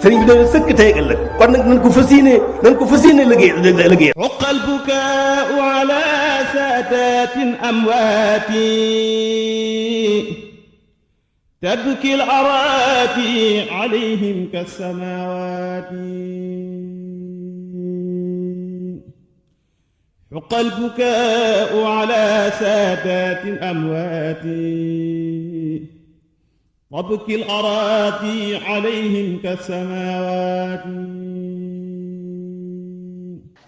sëriñ bi dañu sëkk tey ëllëg kon nag nañ ko fas yéene liggéey uqa albukaau ala saadatin amwaati tabki al-araati alayhim kas-samaawaati uqa albukaau ala saadatin amwaati tabki al-araati alayhim kas-samaawaati.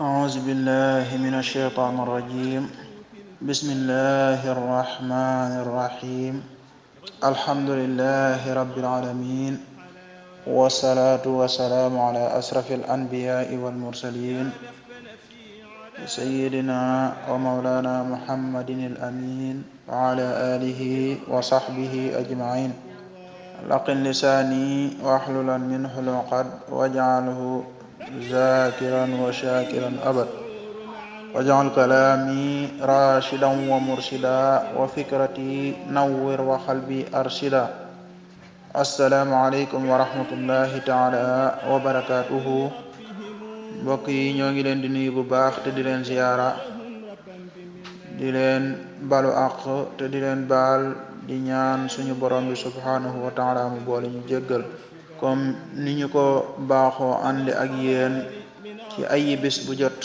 أعوذ بالله من الشيطان الرجيم بسم الله الرحمن الرحيم الحمد لله رب العالمين والصلاة والسلام على أشرف الأنبياء والمرسلين سيدنا ومولانا محمد الأمين وعلى آله وصحبه أجمعين لقن لساني واحللا منه العقد واجعله ذاكرا وشاكرا أبد واجعل كلامي راشدا ومرشدا وفكرتي نور وقلبي أرشدا السلام عليكم ورحمة الله تعالى وبركاته mbokk yi ñoo ngi leen di nuyu bu baax te di leen ziyaara di leen balu àq te di leen baal di ñaan suñu borom bi subhanahu wa taala mu boole ñu jéggal comme ni ñu ko baaxoo ànd ak yéen ci ay bés bu jot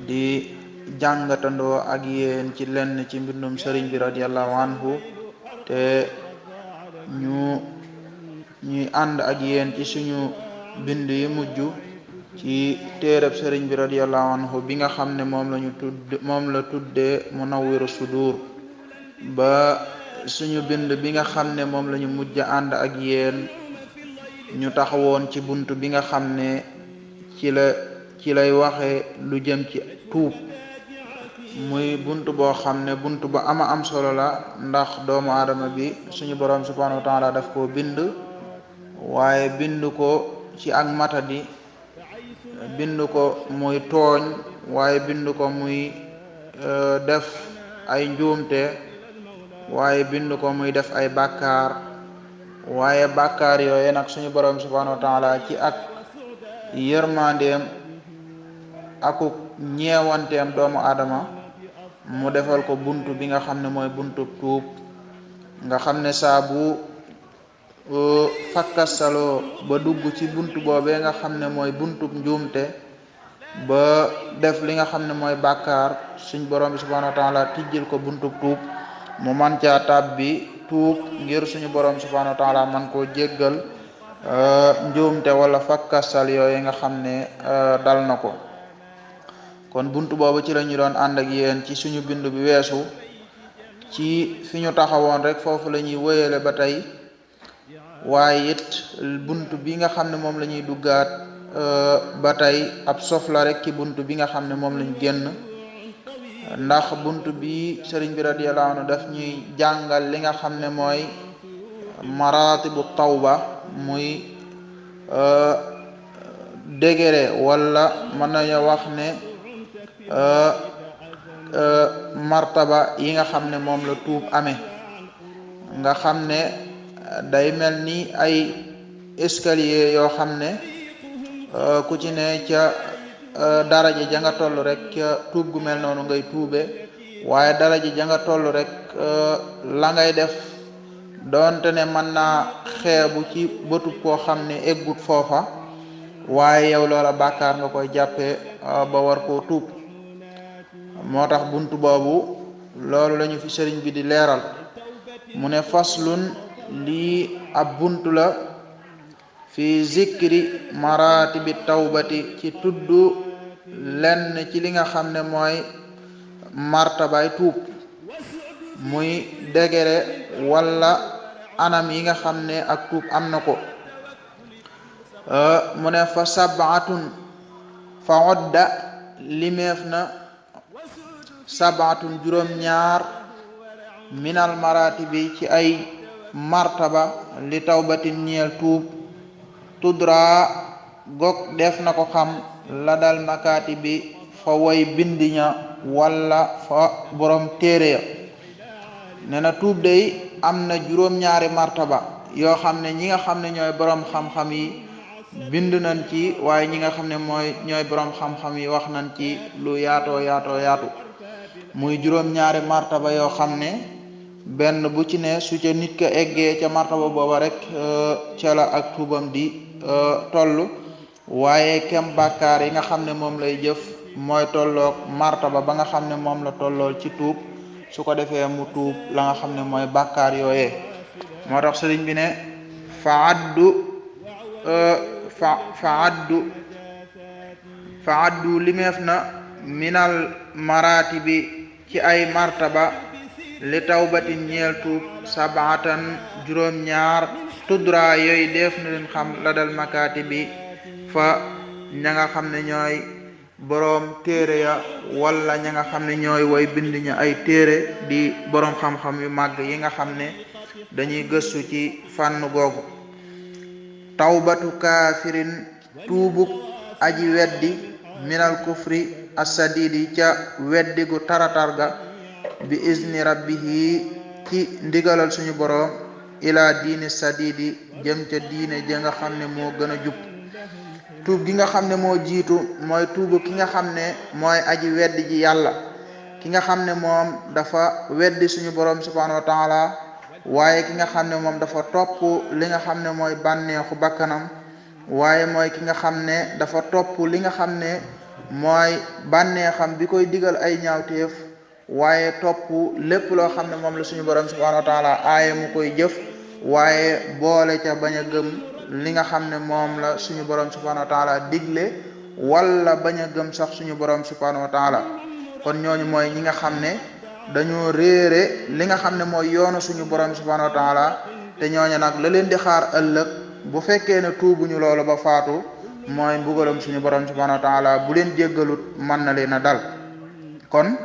di jàngatandoo ak yéen ci lenn ci mbindum sëriñ bi radiyallahu anhu te ñuy ànd ak yéen ci suñu bind yi mujj ci téereb sëriñ bi radiyallahu anhu bi nga xam ne moom la tuddee Munawwiru Sudur ba suñu bind bi nga xam ne moom la ñu mujj ànd ak yéen ñu taxawoon ci bunt bi nga xam ne ci lay waxe lu jëm ci tuub muy bunt boo xam ne bunt bu ama am solo la ndax doomu aadama bi suñu borom subhanahu wa taala daf koo bind waaye bind ko ci ak matadi bind ko muy tooñ waaye bind ko muy def ay njuumte waaye bind ko muy def ay bàkkaar waaye bàkkaar yooyu nag suñu borom subhanahu wa taala ci ak yërmandeem akuk ñeewanteem doomu aadama mu defal ko buntu bi nga xam ne mooy buntu tuub nga xam ne saa bu fakkasaloo ba dugg ci buntu boobee nga xam ne mooy buntu njuumte ba def li nga xam ne mooy bàkkaar suñ borom bi subhanahu wa taala tijjil ko buntu tuub mu man caa tàbbi tuub ngir suñu borom subhanahu wa taala man koo jéggal njuumte wala fakkasal yooyu nga xam ne dal na ko kon buntu boobu ci la ñu doon ànd ak yéen ci suñu bind bi weesu ci fi ñu taxawoon rek foofu la ñuy wéyale ba tey waaye it buntu bi nga xam ne moom la ñuy duggaat ba tey ab sof la rek ci buntu bi nga xam ne moom lañ génn ndax buntu bi sëriñ bi radiyallahu anhu daf ñuy jàngal li nga xam ne mooy maratibu tawba muy degré wala mën nañu wax ne martaba yi nga xam ne moom la tuub amee nga xam ne day mel ni ay escalier yoo xam ne ku ci ne ca daraja ja nga toll rek ca tuub gu mel noonu ngay tuube waaye daraja ja nga toll rek la ngay def doonte ne mën naa xeebu ci bëtub koo xam ne eggut foofa waaye yow loola bàkkaar nga koy jàppee ba war koo tuub moo tax buntu boobu loolu lañu fi sëriñ bi di leeral mu ne faslun lii ab buntu la fi zikri maratibi tawbati ci tudd lenn ci li nga xam ne mooy martabay tuub muy degré wala anam yi nga xam ne ak tuub am na ko mu ne fa sabaatun fa odda limeef na sabaatun juróom-ñaar minal maratibi ci ay martaba li tawbatin ñeel tuub tudra gog def na ko xam la dal makaati bi fa way bindiña wala fa borom téere ya nee na tuub day am na juróom-ñaari martaba yoo xam ne ñi nga xam ne ñooy borom xam-xam yi bind nañ ci waaye ñi nga xam ne ñooy borom xam-xam yi wax nañ ci lu yaatoo yaatu muy juróom-ñaari martaba yoo xam ne benn bu ci ne su ca nit ka eggee ca martaba booba rek ca la ak tuubam di toll waaye kem bàkkaar yi nga xam ne moom lay jëf mooy tolloog martaba ba nga xam ne moom la tollool ci tuub su ko defee mu tuub la nga xam ne mooy bàkkaar yooyee moo tax sëriñ bi ne fa addu limeef na minal maratibi ci ay martaba li tawbatin ñeel tuub sabaatan juróom-ñaar tudra yooyu def na leen xam la dal makaati bi fa ña nga xam ne ñooy boroom téere ya wala ña nga xam ne ñooy way bind ña ay téere di boroom xam-xam yu màgg yi nga xam ne dañuy gëstu ci fànn googu tawbatu kaafirin tuubuk aji weddi minal kufri asadidi ca weddi gu taratar ga bi izni rabbihi ci ndigalal suñu boroom ila diini sadidi jëm ca diine ja nga xam ne moo gën a jub tuub gi nga xam ne moo jiitu mooy tuubu ki nga xam ne mooy aji weddi ji yàlla ki nga xam ne moom dafa weddi suñu boroom subhanahu wa taala waaye ki nga xam ne moom dafa topp li nga xam ne mooy bànneexu bakkanam waaye mooy ki nga xam ne dafa topp li nga xam ne mooy bànneexam bi koy digal ay ñaawteef waaye topp lépp loo xam ne moom la suñu borom subhanahu wa taala aaye mu koy jëf waaye boole ca bañ a gëm li nga xam ne moom la suñu borom subhanahu wa taala digle wala bañ a gëm sax suñu borom subhanahu wa taala kon ñooñu mooy ñi nga xam ne dañoo réere li nga xam ne mooy yoonu suñu borom subhanahu wa taala te ñooñu nag la leen di xaar ëllëg bu fekkee ne tuubuñu loolu ba faatu mooy mbugalam suñu borom subhanahu wa taala bu leen jéggalut mën na leen a dal kon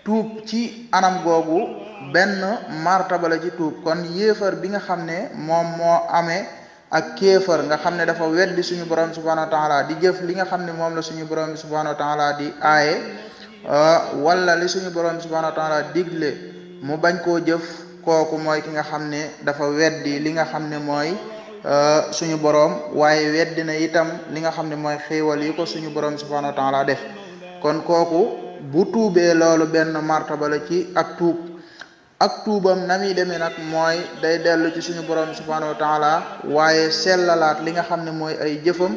tuub ci anam googu benn martaba la ci tuub kon yéefar bi nga xam ne moom moo amee ak kéefar nga xam ne dafa weddi suñu borom subhanahu wa taala di jëf li nga xam ne moom la suñu borom subhanahu wa taala di aaye wala li suñu borom subhanahu wa taala digle mu bañ koo jëf kooku mooy ki nga xam ne dafa weddi li nga xam ne mooy suñu borom waaye weddi na itam li nga xam ne mooy xéewal yi ko suñu borom subhanahu wa taala def kon kooku bu tuubee loolu benn martaba la ci ak tuubam na muy demee nag mooy day dellu ci suñu borom subhanahu wa taala waaye sellalaat li nga xam ne mooy ay jëfam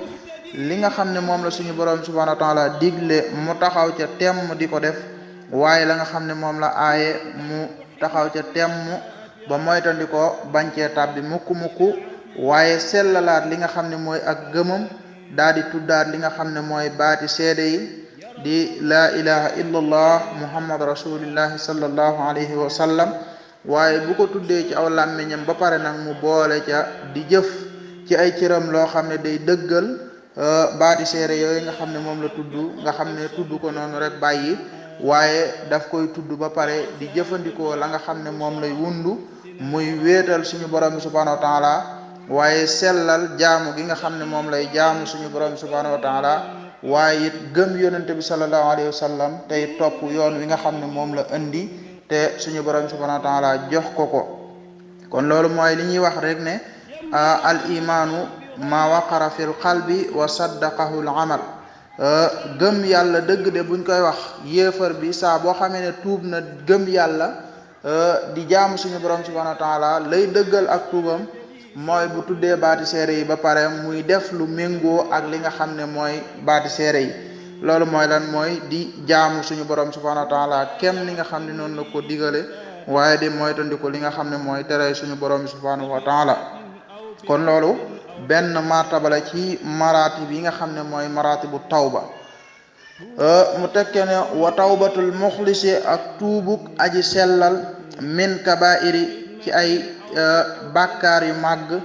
li nga xam ne moom la suñu borom subhanahu wa taala digle mu taxaw ca temm di ko def waaye la nga xam ne moom la aaye mu taxaw ca temm ba moytandi ko bañ cee tàbbi mukk waaye sellalaat li nga xam ne mooy ak gëmam daal di tuddaat li nga xam ne mooy baati seede yi di laa ilaha illallah muhammad rasulillahi sallallahu alayhi wa sallam waaye bu ko tuddee ci aw làmmiñam ba pare nag mu boole ca di jëf ci ay cëram loo xam ne day dëggal baati seede yooyu nga xam ne moom la tudd nga xam ne tudd ko noonu rek bàyyi waaye daf koy tudd ba pare di jëfandikoo la nga xam ne moom lay wundu muy wéetal suñu borom bi subhanahu wa taala waaye sellal jaamu gi nga xam ne moom lay jaamu suñu borom subhanahu wa taala waaye it gëm yonente bi sallallahu alayhi wa sallam tey topp yoon wi nga xam ne moom la indi te suñu borom subhanahu wa taala jox ko kon loolu mooy li ñuy wax rek ne al imaanu ma waqara fil qalbi wa saddaqahu al amal gëm yàlla dëgg de buñ koy wax yéefar bi saa boo xamee ne tuub na gëm yàlla di jaamu suñu borom subhanahu wa taala lay dëggal ak tuubam mooy bu tuddee baati seere yi ba pare muy def lu méngoo ak li nga xam ne mooy baati seere yi loolu mooy lan mooy di jaamu suñu borom subhanahu wa taala kem li nga xam ne noonu la ko digale waaye di moytandiku li nga xam ne mooy tere suñu borom subhanahu wa taala kon loolu benn martaba la ci maratib yi nga xam ne mooy maratibu tawba mu tekke ne wa tawbatul muxlisi ak tuubuk aji sellal min kabairi ci ay bàkkaar yu màgg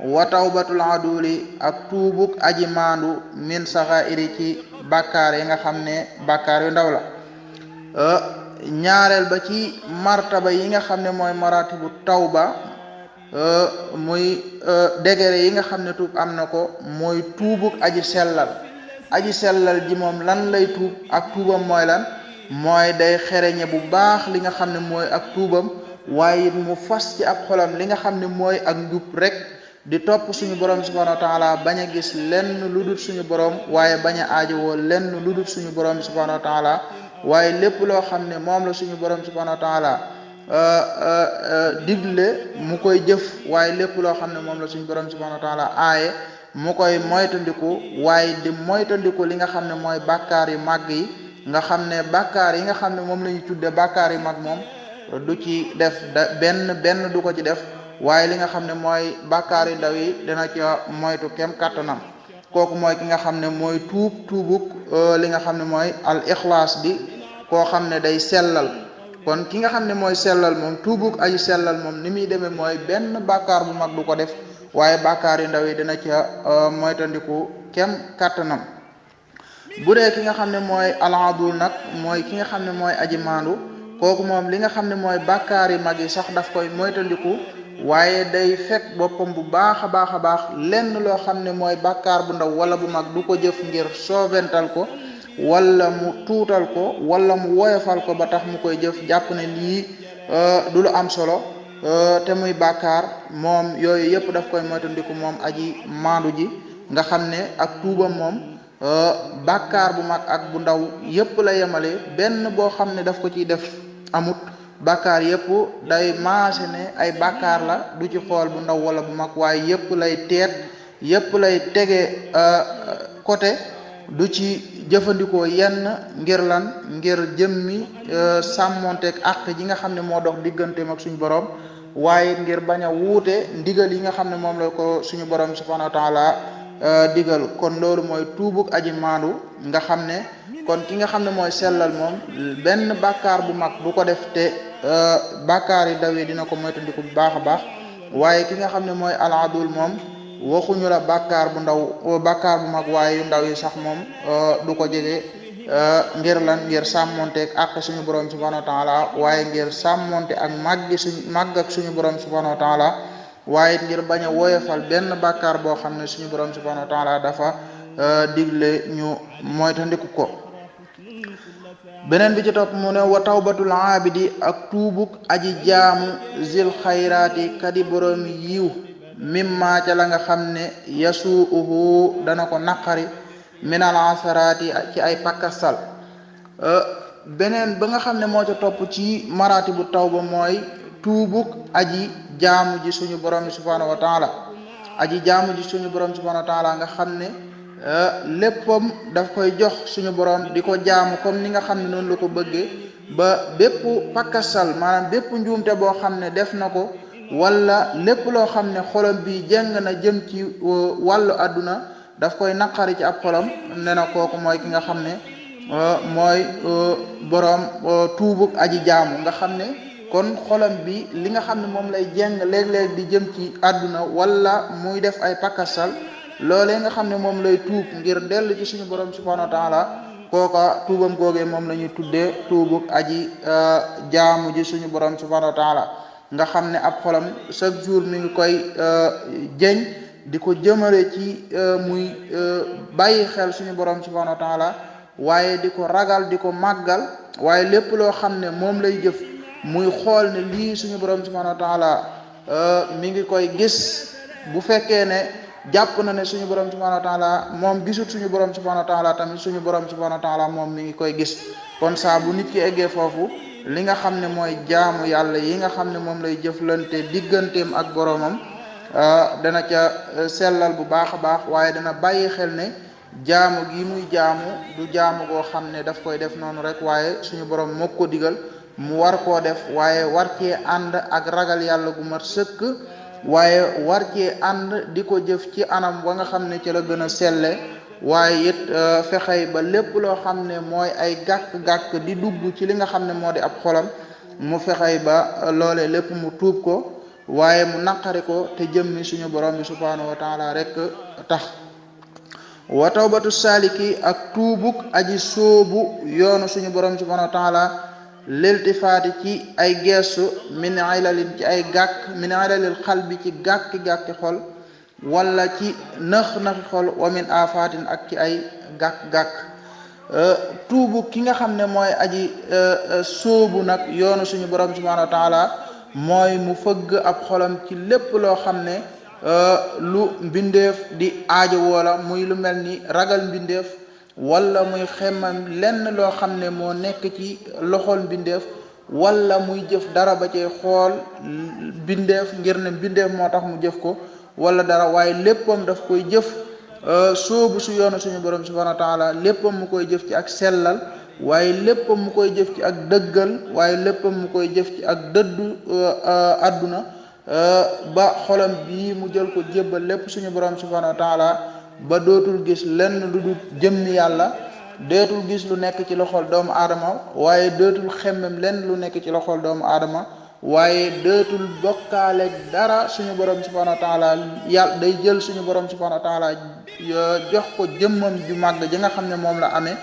wa tawbatul aduli ak tuubuk aji maandu min saxairi ci bàkkaar yi nga xam ne bàkkaar yu ndaw la ñaareel ba ci martaba yi nga xam ne mooy maratibu tawba muy degré yi nga xam ne tuub am na ko mooy tuubuk aji sellal ji moom lan lay tuub ak tuubam mooy lan mooy day xereñe bu baax li nga xam ne mooy ak tuubam waaye it mu fas ci ab xolam li nga xam ne mooy ak njub rek di topp suñu borom subhanahu wa taala bañ a gis lenn lu dul suñu borom waaye bañ a aajowoo lenn lu dul suñu borom subhanahu wa taala waaye lépp loo xam ne moom la suñu borom subhanahu wa taala digle mu koy jëf waaye lépp loo xam ne moom la suñu borom subhanahu wa taala aaye mu koy moytandiku waaye di moytandiku li nga xam ne mooy bàkkaar yu màgg yi nga xam ne bàkkaar yi nga xam ne moom la ñu tudde bàkkaar yu mag moom du ci def benn du ko ci def waaye li nga xam ne mooy bàkkaar yu ndaw yi dina ca moytu kem kàttanam kooku mooy ki nga xam ne mooy tuubuk li nga xam ne mooy al ixlaas di koo xam ne day sellal kon ki nga xam ne mooy sellal moom tuubuk aji sellal moom ni muy demee mooy benn bàkkaar bu mag du ko def waaye bàkkaar yu ndaw yi dina ca moytandiku kem kàttanam bu dee ki nga xam ne mooy al-adul nag mooy ki nga xam ne mooy aji maandu kooku moom li nga xam ne mooy bàkkaar yu mag yi sax daf koy moytandiku waaye day fekk boppam bu baax a baax lenn loo xam ne mooy bàkkaar bu ndaw wala bu mag du ko jëf ngir soobental ko wala mu tuutal ko wala mu woyofal ko ba tax mu koy jëf jàpp ne lii du lu am solo te muy bàkkaar moom yooyu yëpp daf koy moytandiku moom aji maandu ji nga xam ne ak tuubam moom bàkkaar bu mag ak bu ndaw yëpp la yemale benn boo xam ne daf ko ciy def amut bàkkaar yëpp day maase ne ay bàkkaar la du ci xool bu ndaw wala bu mag waaye yëpp lay teet yëpp lay tege côté du ci jëfandikoo yenn ngir lan ngir jëmmi sàmmonteeg àq ji nga xam ne moo dox digganteem ak suñu borom waaye ngir bañ a wuute ndigal yi nga xam ne moom la ko suñu borom subhanahu wa taala digal kon loolu mooy tuubuk aji maandu nga xam ne kon ki nga xam ne mooy sellal moom benn bàkkaar bu mag du ko def te bàkkaar yi daw yi dina ko moytandiku bu baax a baax waaye ki nga xam ne mooy al-adul moom waxuñu la bàkkaar bu ndaw bàkkaar bu mag waaye yu ndaw yi sax moom du ko jege ngir lan ngir sàmmonte ak suñu borom subhanahu wa taala waaye ngir sàmmonte ak màgg ak suñu borom subhanahu wa taala waaye ngir bañ a woyofal benn bàkkaar boo xam ne suñu borom subhanahu wa taala dafa digle ñu moytandiku ko beneen bi ci topp mu ne wa tawbatul aabidi ak tuubuk aji jaamu zil xayraati kadi borom yiw mimma ca la nga xam ne yasuuhu dana ko naqari minal asaraati ci ay pakkastal beneen ba nga xam ne moo ca topp ci maraati bu tawba mooy tuubuk aji jaamu ji suñu borom bi subhanahu wa taala aji jaamu ji suñu borom subhanahu wa taala nga xam ne léppam daf koy jox suñu borom di ko jaamu comme ni nga xam ne noonu la ko bëggee ba bépp pakkastal maanaam bépp njuumte boo xam ne def na ko wala lépp loo xam ne xolam bi jeng na jëm ci wàllu àdduna daf koy naqari ci ab xolam ne na kooku mooy ki nga xam ne mooy borom tuubuk aji jaamu nga xam ne kon xolam bi li nga xam ne moom lay jeng léeg-léeg di jëm ci àdduna wala muy def ay pakkastal loolee nga xam ne moom lay tuub ngir dellu ci suñu borom subhanahu wa taala kooka tuubam googee moom la ñuy tuddee tuubuk aji jaamu ji suñu borom subhanahu wa taala nga xam ne ab xolam chaque jour mi ngi koy jeñ di ko jëmale ci muy bàyyi xel suñu borom subhanahu wa taala waaye di ko ragal di ko màggal waaye lépp loo xam ne moom lay jëf muy xool ne lii suñu borom subhanahu wa taala mi ngi koy gis bu fekkee ne jàpp na ne suñu borom subhanahu wa taala moom gisut suñu borom subhanahu wa taala tamit suñu borom subhanahu wa taala moom mi ngi koy gis kon saa bu nit ki eggee foofu li nga xam ne mooy jaamu yàlla yi nga xam ne moom lay jëflante digganteem ak boromam dana ca sellal bu baax a baax waaye dana bàyyi xel ne jaamu gi muy jaamu du jaamu goo xam ne daf koy def noonu rek waaye suñu borom moo ko digal mu war koo def waaye war cee ànd ak ragal yàlla gu mat sëkk waaye war cee ànd di ko jëf ci anam wa nga xam ne ci la gën a selle waaye it fexey ba lépp loo xam ne mooy ay gàkk-gàkk di dugg ci li nga xam ne moo di ab xolam mu fexey ba loole lépp mu tuub ko waaye mu naqari ko te jëmmi suñu borom bi subhanahu wa taala rek tax wa tawbatu saliki ak tuubuk aji soobu yoonu suñu borom subhanahu wa taala liltifaati ci ay geestu min ilalin ci ay gàkk min ilalil xal bi ci gàkki-gàkki xol wala ci naxi xol wa min afatin ak ci ay gàkk-gàkk tuubu ki nga xam ne mooy aji soobu nag yoonu suñu borom subhanahu wa taala mooy mu fëgg ab xolam ci lépp loo xam ne lu mbindeef di aajo woola muy lu mel ni ragal mbindeef wala muy xemmam lenn loo xam ne moo nekk ci loxol mbindeef wala muy jëf dara ba cay xool mbindeef ngir ne mbindeef moo tax mu jëf ko wala dara waaye léppam daf koy jëf soobu su yoonu suñu borom subhanahu wa taala léppam mu koy jëf ci ak sellal waaye léppam mu koy jëf ci ak dëggal waaye léppam mu koy jëf ci ak dëddu adduna ba xolam bii mu jël ko jébbal lépp suñu borom subhanahu wa taala ba dootul gis lenn lu dul jëmmi yàlla dootul gis lu nekk ci loxol doomu aadama waaye dootul xemmem lenn lu nekk ci loxol doomu aadama waaye dootul bokkaale dara suñu borom subhanahu wa taala yàlla day jël suñu borom subhanahu wa taala jox ko jëmmam ju màgg ji nga xam ne moom la amee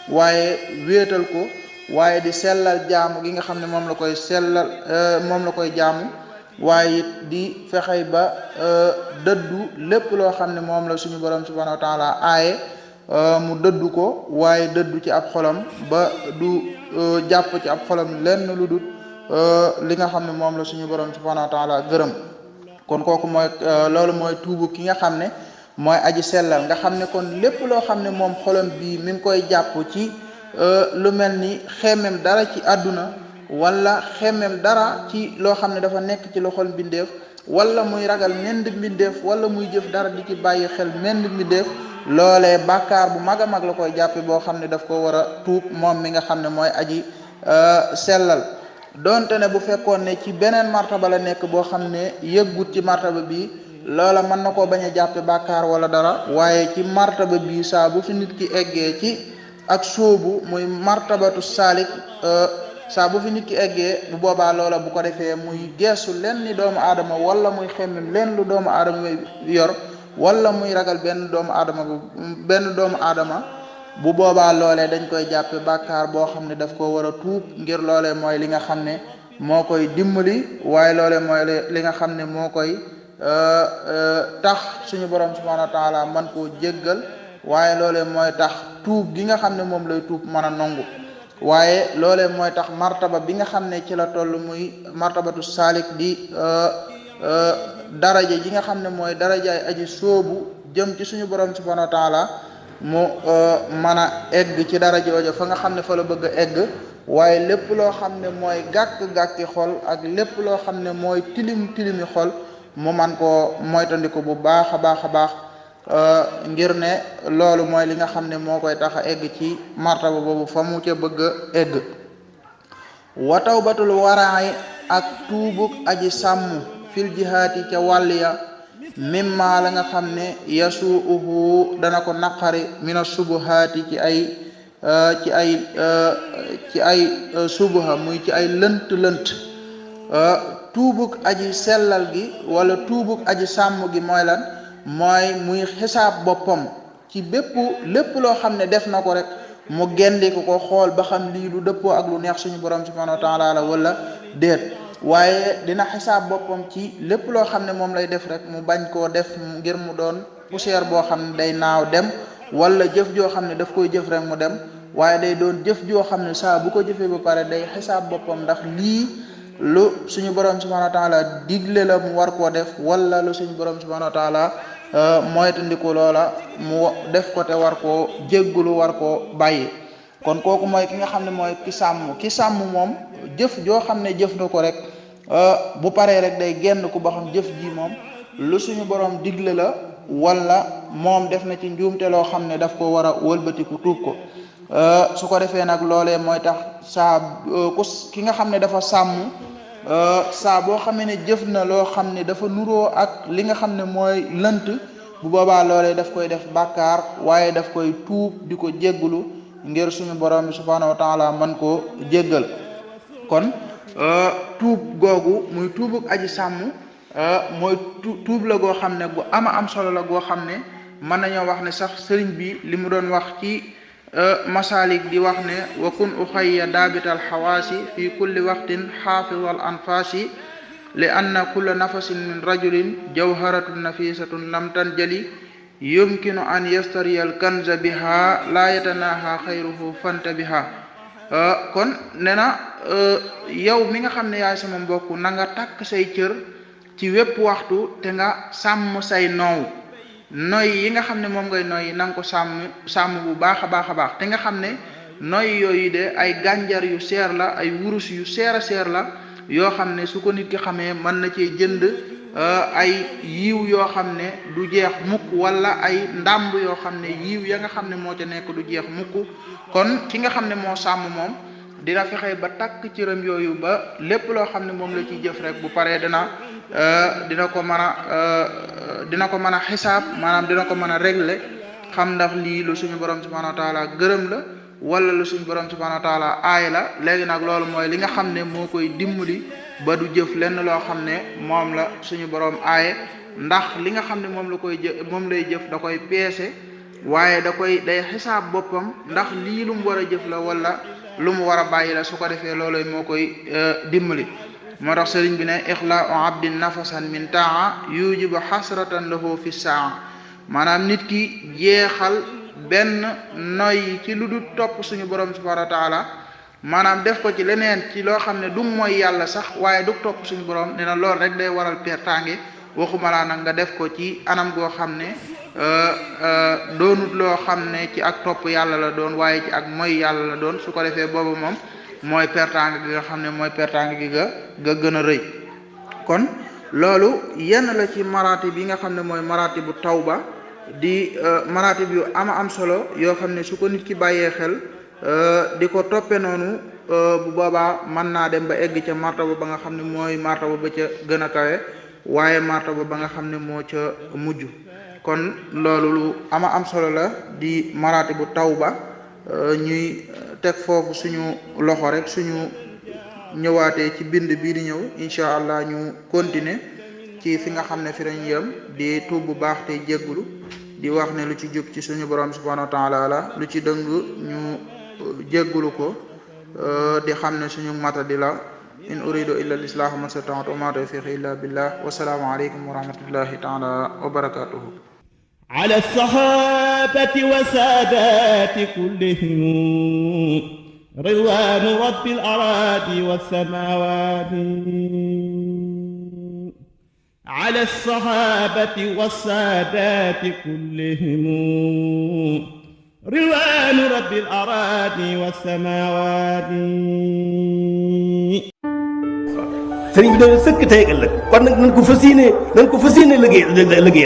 waaye wéetal ko waaye di sellal jaamu gi nga xam ne moom la koy sellal moom la koy jaamu waaye it di fexey ba dëddu lépp loo xam ne moom la suñu borom subhanahu wa taala aaye mu dëddu ko waaye dëddu ci ab xolam ba du jàpp ci ab xolam lenn lu dul li nga xam ne moom la suñu borom subhanahu wa taala gërëm kon kooku mooy loolu mooy tuubu ki nga xam ne mooy aji sellal nga xam ne kon lépp loo xam ne moom xolam bii mi ngi koy jàpp ci lu mel ni xemmem dara ci àdduna wala xemmem dara ci loo xam ne dafa nekk ci loxol mbindeef wala muy ragal mend mbindeef wala muy jëf dara di ci bàyyi xel mend mbindeef loolee bàkkaar bu mag a mag la koy jàppe boo xam ne daf ko war a tuub moom mi nga xam ne mooy aji sellal donte ne bu fekkoon ne ci beneen martaba la nekk boo xam ne yëggut ci martaba bi loola mën na koo bañ a jàppe bàkkaar wala dara waaye ci martaba bi saa bu fi nit ki eggee ci ak sóobu muy martabatu saalik saa bu fi nit ki eggee bu boobaa loola bu ko defee muy geesu len ni doomu aadama wala muy xemmem leen lu doomu aadama yor wala muy ragal benn doomu aadama bu boobaa loolee dañ koy jàppe bàkkaar boo xam ne daf ko war a tuub ngir loolee mooy li nga xam ne moo koy dimbali waaye loolee mooy li nga xam ne moo koy tax suñu borom subhanahu wa taala man koo jéggal waaye loolee mooy tax tuub gi nga xam ne moom lay tuub mën a nangu waaye loolee mooy tax martaba bi nga xam ne ci la toll muy martabatu saalik di daraja ji nga xam ne mooy darajaay aji soobu jëm ci suñu borom subhanahu wa taala mu mën a egg ci daraja jooju fa nga xam ne fa la bëgg a egg waaye lépp loo xam ne mooy gàkk-gàkki xol ak lépp loo xam ne mooy tilimi xol mu man koo moytandiku bu baax a baax a baax ngir ne loolu mooy li nga xam ne moo koy tax a egg ci martaba boobu fa mu ca bëgg a egg wa tawbatul waraay ak tuubuk aji sàmm fil jihaati ca wàll ya mimma la nga xam ne yasuuhu dana ko naqari mina subuhaati ci ay subuha muy ci ay lënt tuubuk aji sellal gi wala tuubuk aji sàmm gi mooy lan mooy muy xisaab boppam ci lépp loo xam ne def na ko rek mu gendiku ko xool ba xam lii lu dëppoo ak lu neex suñu borom subhanahu wa taala la wala déet waaye dina xisaab boppam ci lépp loo xam ne moom lay def rek mu bañ koo def ngir mu doon poussière boo xam ne day naaw dem wala jëf joo xam ne daf koy jëf rek mu dem waaye day doon jëf joo xam ne saa bu ko jëfee ba pare day xisaab boppam ndax lii lu suñu borom subhanahu wa taala digle la mu war koo def wala lu suñu borom subhanahu wa taala moytandiku loola mu def ko te war koo jéggulu war koo bàyyi kon kooku mooy ki nga xam ne mooy ki sàmm moom jëf joo xam ne jëf na ko rek bu paree rek day génn ku ba xam jëf ji moom lu suñu borom digle la wala moom def na ci njuumte loo xam ne daf ko war a wëlbatiku tuub ko su ko defee nag loolee mooy tax ki nga xam ne dafa sàmm saa boo xamee ne jëf na loo xam ne dafa nuroo ak li nga xam ne mooy lënt bu boobaa loolee daf koy def bàkkaar waaye daf koy tuub di ko jéggulu ngir suñu borom bi subhanahu wa taala man koo jéggal kon tuub googu muy tuubuk aji sàmm mooy tuub la goo xam ne gu am solo la goo xam ne mën nañoo wax ne sax sëriñ bi li mu doon wax ci masalik di wax ne wa kun uxayya daabital xawaasi fi kulli waqtin xaafidal anfaasi li anna kulla nafasin min rajulin jawharatun nafisatun lam tanjali yumkinu an yastariyal kanza biha la yatanaha xayruhu fanta biha kon nee na yow mi nga xam ne yaay sama mbokk na nga takk say cër ci wépp waxtu te nga sàmm say noow noy yi nga xam ne moom ngay noy na nga ko sàmm bu baax a baax te nga xam ne noy yooyu de ay gànjar yu seer la ay wurus yu seer a seer la yoo xam ne su ko nit ki xamee mën na cee jënd ay yiw yoo xam ne du jeex mukk wala ay ndàmb yoo xam ne yiw ya nga xam ne moo ca nekk du jeex mukk kon ki nga xam ne moo sàmm moom dina fexe ba takk cëram yooyu ba lépp loo xam ne moom la ciy jëf rek bu paree dina ko mën a xisaab maanaam dina ko mën a régler xam ndax lii lu suñu borom subhanahu wa taala gërëm la wala lu suñu borom subhanahu wa taala aay la léegi nag loolu mooy li nga xam ne moo koy dimbali ba du jëf lenn loo xam ne moom la suñu borom aaye ndax li nga xam ne moom lay jëf da koy peese waaye day xisaab boppam ndax lii lu mu war a jëf la wala lu mu war a bàyyi la su ko defee looloy moo koy dimbali moo tax sëriñ bi ne ixlaau abdin nafasan min taa yujibu xasratan lahu fi saa maanaam nit ki jeexal benn noy ci lu dul topp suñu borom subhanahu wa taala maanaam def ko ci leneen ci loo xam ne du mooy yàlla sax waaye du topp suñu borom nee na loolu rek day waral pertange waxuma laa nag nga def ko ci anam goo xam ne doonut loo xam ne ci ak topp yàlla la doon waaye ci ak mooy yàlla la doon su ko defee boobu moom mooy pertange gi nga xam ne mooy pertange gi nga gën a rëy kon loolu yenn la ci maratib yi nga xam ne mooy maratibu tawba di maratib yu am solo yoo xam ne su ko nit ki bàyyee xel di ko toppe noonu bu boobaa mën naa dem ba egg ca martaba ba nga xam ne mooy martaba ba ca gën a kawe waaye martaba ba nga xam ne moo ca mujj kon loolu lu am solo la di maratibu tawba ñuy teg foofu suñu loxo rek suñu ñëwaatee ci bind bii di ñëw incha allah ñu continuer ci fi nga xam ne fi lañu yem di tuub bu baax te jéggulu di wax ne lu ci jub ci suñu borom subhanahu wa taala la lu ci dëng ñu jéggulu ko di xam ne suñu matadi la in uridu illa al islaha ma stata'tu wa ma tawfiqi illa billah wa salaamu alaykum wa rahmatullahi taala wa barakatuhu ala as-sahabati wa sadati kullihim ridwanu rabbil aradi was samawati على الصحابة والسادات كلهم رضوان رب الأراضي والسماوات sëriñ bi doon sëkk tey ëllëg kon nag nañ ko fas yéene liggéey